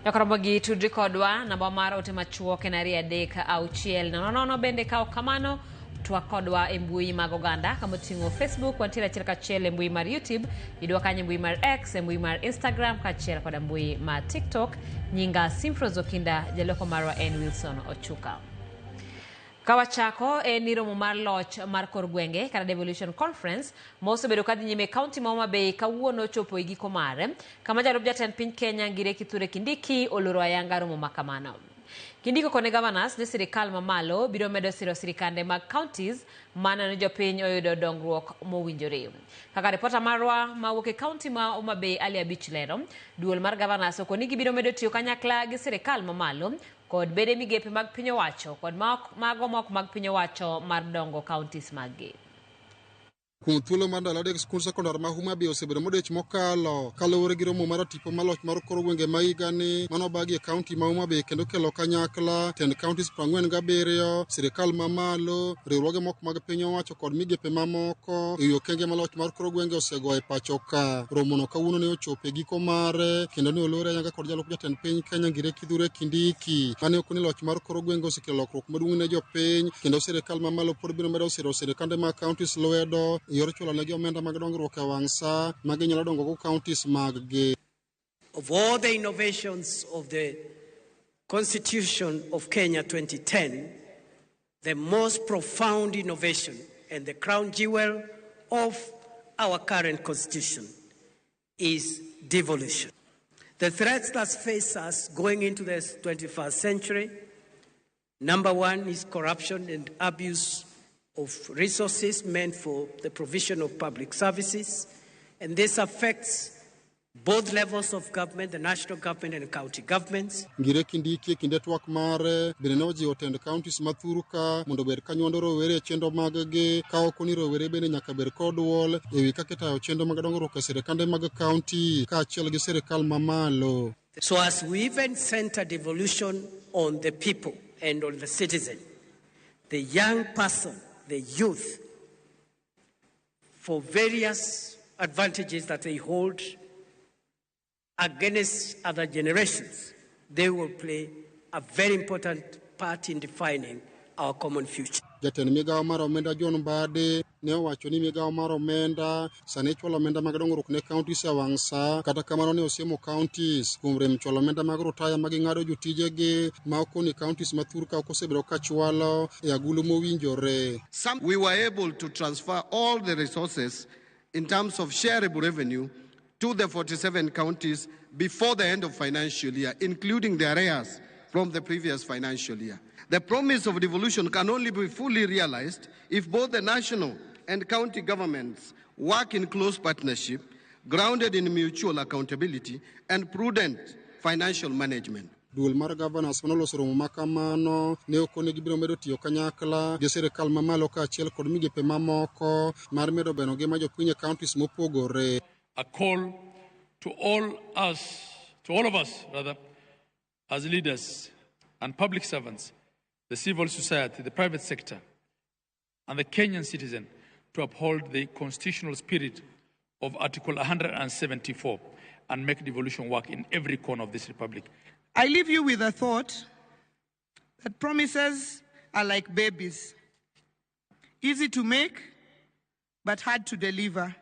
Jokoromogi tudri kodwa namba mar ote machuok en 236 00. Bende ka ok kamano, twak kodwa e mbui mag oganda kamoting'o Facebook, wantiere achiel kachiel e mbui mar YouTube, yudwa kanyo e mbui mar X, e mbui mar Instagram kaachiel koda mbui mar TikTok. Nyinga Simfros Okinda, jaloko marwa en Wilson Ochuka. Kawachako en ni romo mar loch mar kor gwenge kata Devolution Conference ma osebedo kadhi nyime e kaunti ma Homa Bay kawuono ochopo e giko mare, kama jalup jatend piny Kenya Ngire Kithure Kindiki oloro ayanga romo ma kamano. Kindiki okone governors ni sirikal mamalo biro medo siro sirikande mag counties mana ni jopiny oyudo dongruok mowinjore. Kaka ripota marwa mawuok e kaunti ma Homa Bay Ali Abich lero, duol mar governors okoni gibiro medo tiyo kanyakla gi sirikal mamalo kod bede migepe mag piny owacho kod mago mok mag piny owacho mar dongo counties maggi. Kuom thuolo mar ndalo 3, skund sekondar ma Homa Bay osebedo modich mokalo kaluwore gi romo mar tipo mar loch mar kor gwenge ma higani manobagi e kaunti ma Homa Bay kendo kelo kanyakla tend counties 47, sirikal mamalo, riwruoge moko mag piny owacho kod migepe mamoko e wi okenge ma loch mar kor gwenge osego e pacho ka. Romono kawuono ne ochopo e giko mare kendo ne olore ayanga kod jalup jatend piny Kenya Ngire Kithure Kindiki mane okoni loch mar kor gwenge osekelo lokruok maduong' ne jopiny kendo sirikal mamalo pod biro medo siro sirikande mag counties lwedo e yor chulo negi omenda mag dongruok e wang' sa ma ginyalo dongo go counties mag gi. Of all the innovations of the Constitution of Kenya 2010, the most profound innovation and the crown jewel of our current constitution is devolution. The threats that face us going into the 21st century, number one is corruption and abuse of resources meant for the provision of public services, and this affects both levels of government, the national government and county governments. Ngire Kindiki e kinde twak mare bende ne ojiwo tend counties ma thuru ka mondo obed ka nywando rowere e chenro mag gi ka oko ni rowere bende nyaka bed kod duol e wi kaka itayo chenro mag dongruok e sirikande mag county kaachiel gi sirikal mamalo. So as we even center devolution on the people and on the citizen, the young person, the youth, for various advantages that they hold against other generations, they will play a very important part in defining our common future. Jatend migawo mar omenda John Mbadi ne owacho ni migawo mar omenda sani chwalo omenda mag dongruok ne counties e wang' sa, kata kamano ne osiemo counties kuom rem chwalo omenda mag rutaya ma ging'ado jotijegi ma okoni counties ma thur ka ok osebedo ka chwalo e agulu mowinjore. We were able to transfer all the resources in terms of shareable revenue to the 47 counties before the end of financial year, including the arrears from the previous financial year. The promise of devolution can only be fully realized if both the national and county governments work in close partnership, grounded in mutual accountability and prudent financial management. Duol mar governors manoloso romo ma kamano ne okoni gibiro medo tiyo kanyakla gi sirikal mamalo kaachiel kod migepe mamoko mar medo bero ngima jopiny e counties mopogore. A call to all us, to all of us rather, as leaders and public servants, the civil society, the private sector, and the Kenyan citizen to uphold the constitutional spirit of Article 174 and make devolution work in every corner of this republic. I leave you with a thought that promises are like babies, easy to make, but hard to deliver.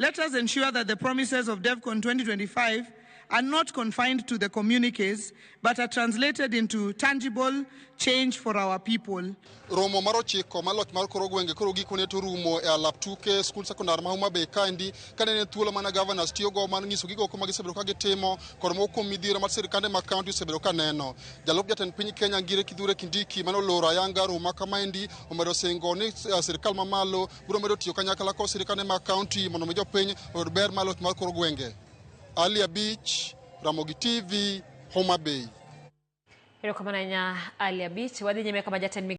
Let us ensure that the promises of DevCon 2025 are not confined to the communiques, but are translated into tangible change for our people. Romo mar 9 mar loch mar kor gwenge koro gikone to rumo e alap tuke skul sekondar ma Homa Bay kaendi kane en thuolo mana governors tiyogo mar nyiso gigo eko ma gisebedo ka gitimo kod moko kuom midhiero mar sirikande mag county osebedo ka neno. Jalup jatend piny Kenya Ngire Kithure Kindiki mane oloro ayanga romo ma kamaendi omedo singo ni sirikal mamalo biro medo tiyo kanyakla kod sirikande mag county mondo mi jopiny oyud ber mar loch mar kor gwenge. Ali Abich, Ramogi TV, Homa Bay. Erokamano ahinya Ali Abich. Wadhi nyime kama jatend